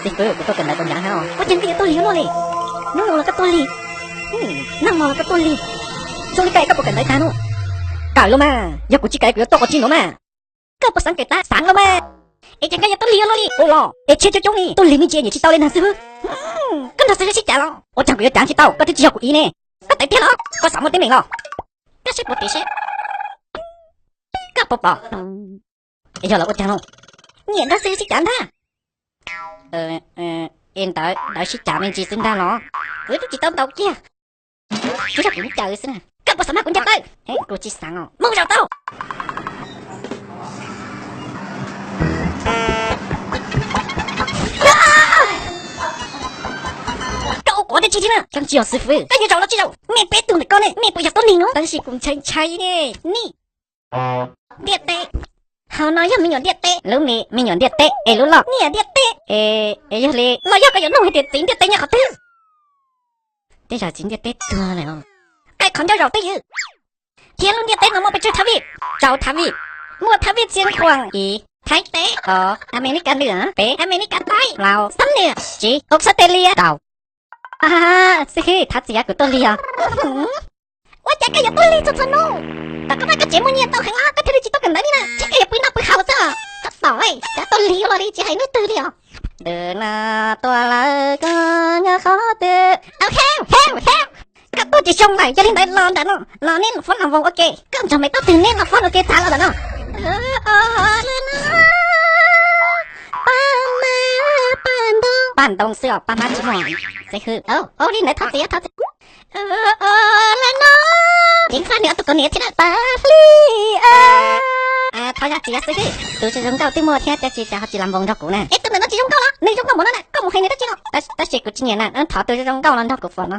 Xib fwb, kuv tuaj kawm ntawv tau ncav hab. Ua cas koj yuav tuaj lig ua luaj li? Hnub no los koj tuaj lig, nag hmo los koj tuaj lig. Zoo li koj, koj puas kawm ntawv tag no? Kawm los mas, yog kuv tsis kawm kuv yuav tuaj qhov twg no mas. Koj puas xav kawm tab? Xav los mas. Es cas koj yuav tuaj lig ua luaj li? Ua los es tsheb coob coob li, tuaj lig me ntsis nyem tsis tau li ntag xib fwb. Koj nrog xib fwb sib cav los? Ua cas kuv yuav cav tsis tau, koj twb tsis yog kuv ib ne. Koj tawv tiag los? Koj xav muaj teeb meem los? Koj sib puag tim seb, koj puas pom? Es yog los ua cas no? Nyiam nrog xib fwb sib cav ntag. Es ntawd ntawd sib cav me ntsis xwb ntag los? Kuv twb tsis tau ntaus kiag. Tsuas yog kuv ncaws xwb na. Koj puas xav mag kuv ncaws tawb? Kuv tsis xav os. Mus zaum tau. Koj ua quav dab tsi thiab na? Koj tsis yog xib fwb, koj yuav zaum los tsis zaum? Mej peb tug ntawm koj ne, mej puas yog tuab neeg no? Tab sis kuv ntshai ntshai ne. Nej, ntiaj teb. Hauv no yog me nyuam ntiaj teb, lub me, me nyuam ntiaj teb es lub loj niam ntiaj teb. Es yog li los yog koj yuav nug hais tias txiv ntiaj teb nyob qhov twg? Tej zaum txiv ntiaj teb tuag lawm. Qe qhov ncauj zaum twj ywm. Thiab lub ntiaj teb no muaj pes tsawg thav vij? Rau thav vij. Muaj thav vij txia khuam ib, Thaib teb ob, Amelikas nwm peb, Amelikas taib plaub, Xab Nias tsib, Australia rau. Xib hwb, thov txim, kuv tuaj lig os. Ua cas koj yuav tuaj lig txhua txhua hnub? Tom qab no koj tsev muaj nyiaj tau heev los koj thiaj li tsis tuaj kawm ntawv li na? Tsis koj yuav pw noj pw haus xwb os. Koj txom, koj tuaj lig ua luaj li tsis hais leej twg li os. Ntawm no tuaj lawm koj nyob qhov twg? Koj tuaj tsis zoo lawm, yog li ntawd los nram no los neb los fob los voos ua ke. Koj nrog me tub twg neb los fob ua ke txav los ntawm no. Paj ntoo xwb os, paj hmab tsis muaj. Xib hwb, ua li ntawd thov txim, thov txim. Ceev faj nws ob tug kauj niam thiab na. Paj Hli, thov zam txim xib hwb, tus zoo zoo nkauj twb muaj thiab tab sis cas ho tsis los voos nrog kuv na? Es tus ntawm no tsis zoo nkauj los? Nws zoo nkauj npaum no na, koj mus hais nws dab tsi no? Tab sis kuv tsis nyiam na, thov tus zoo zoo nkauj los nrog kuv foom no.